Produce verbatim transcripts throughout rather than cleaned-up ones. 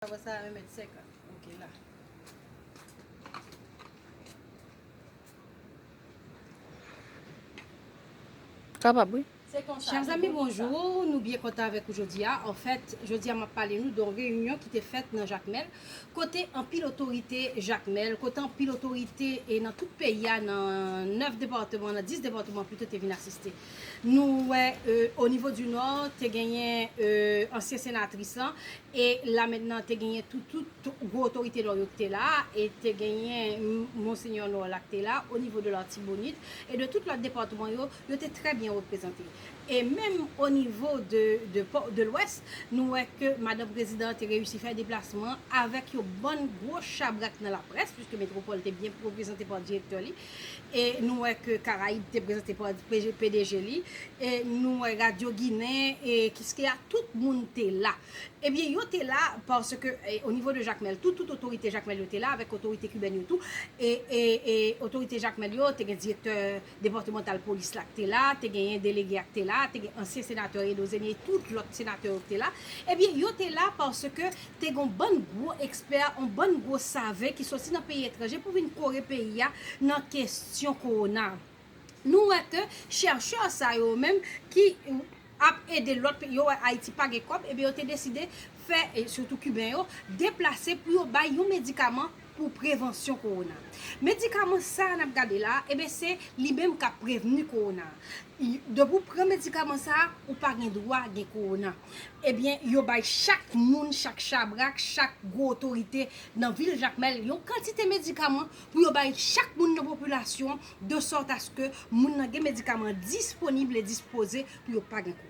Sa va, sa va mèt senkant. Ok, la. Kapab, wi. Chè zanmi, bonjou. Nou byen kontan avèk ou jodi a. Anfèt, jodi a m ap pale nou de yon reyinyon ki te fèt nan Jakmèl, kote anpil otorite Jakmèl, kote anpil otorite e nan tout peyi a, nan nèf depatman, nan dis depatman pito, te vin asiste. Nou wè, o nivo di Nò, te genyen ansyen senatris lan, e la mentnan te genyen tout, tout gwo otorite Nò yo ki te la, e te genyen Monsenyè Nò la ki te la, o nivo de Latibonit, e de tout lòt depatman yo, yo te trè byen reprezante. E menm o nivo de, de, de Lwès, nou wè ke madan prezidan te reyisi fè deplasman avèk yon bann gwo chabrak nan laprès, piske Metwopòl te byen reprezante pa direktè li, e nou wè ke Karayib te prezante pa P D G li, e nou wè Radyo Ginen, e Kiskeya, tout moun te la. Ebyen, yo te la paske, e, o nivo de Jakmèl, tout, tout otorite Jakmèl yo te la, avèk otorite kibèn yo tou. E, e, e otorite Jakmèl yo, te gen direktè depatmantal polis la ki te la, te genyen delege a ki te la, te gen ansyen senatè Edo Zeni e tout lòt senatè yo ki te la. Ebyen, yo te la paske te gen yon bann gwo ekspè, yon bann gwo save ki soti nan peyi etranje pou vin kore peyi a nan kesyon kowona. Nou wè ke chèchè sa yo menm ki ap ede lòt peyi, yo wè Ayiti pa gen kòb, ebyen yo te deside fè, e sitou Kiben yo, deplase pou yo bay yon medikaman pou prevansyon kowona. Medikaman sa a n ap gade la, ebyen se li menm k ap prevni kowona. Depi w pran medikaman sa a, ou pa gen dwa gen kowona. Ebyen, yo bay chak moun, chak chabrak, chak gwo otorite nan vil Jakmèl yon kantite medikaman pou yo bay chak moun nan popilasyon, de sòt aske moun nan gen medikaman disponib e dispoze pou yo pa gen kowona.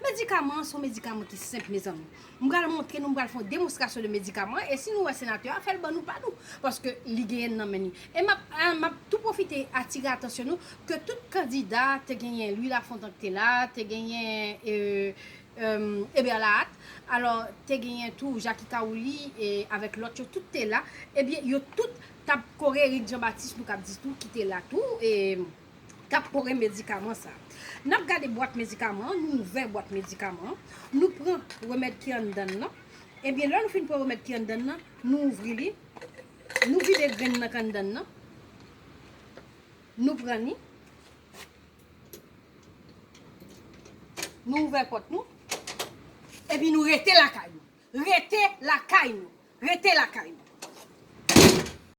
Medikaman an se yon medikaman ki senp, mezanmi. M pral montre nou, m pral fè yon demonstrasyon de medikaman an, e si nou wè senatè a, fè l ban nou pa nou, paske li genyen l nan men li. E m ap, a, m ap tou pwofite atire atansyon nou ke tout kandida, te genyen Louis Lafontant ki te la, te genyen, e, e, Eber Lahat, alò, te genyen tou Jacky Caouli, e, avèk lòt yo, tout te la. Ebyen, yo tout t ap kore Eric Jean Baptiste, nou k ap di tou, ki te la tou, e, k ap kore medikaman sa. N ap gade bwat medikaman an, nou ouvè bwat medikaman an, nou pran remèd ki anndan l lan. Ebyen, lè nou fin pran remèd ki anndan l lan, nou ouvri li, nou vide grenn nan k anndan l lan, nou pran li, nou ouvè pòt nou, epi nou rete lakay nou. Rete lakay nou. Rete lakay nou.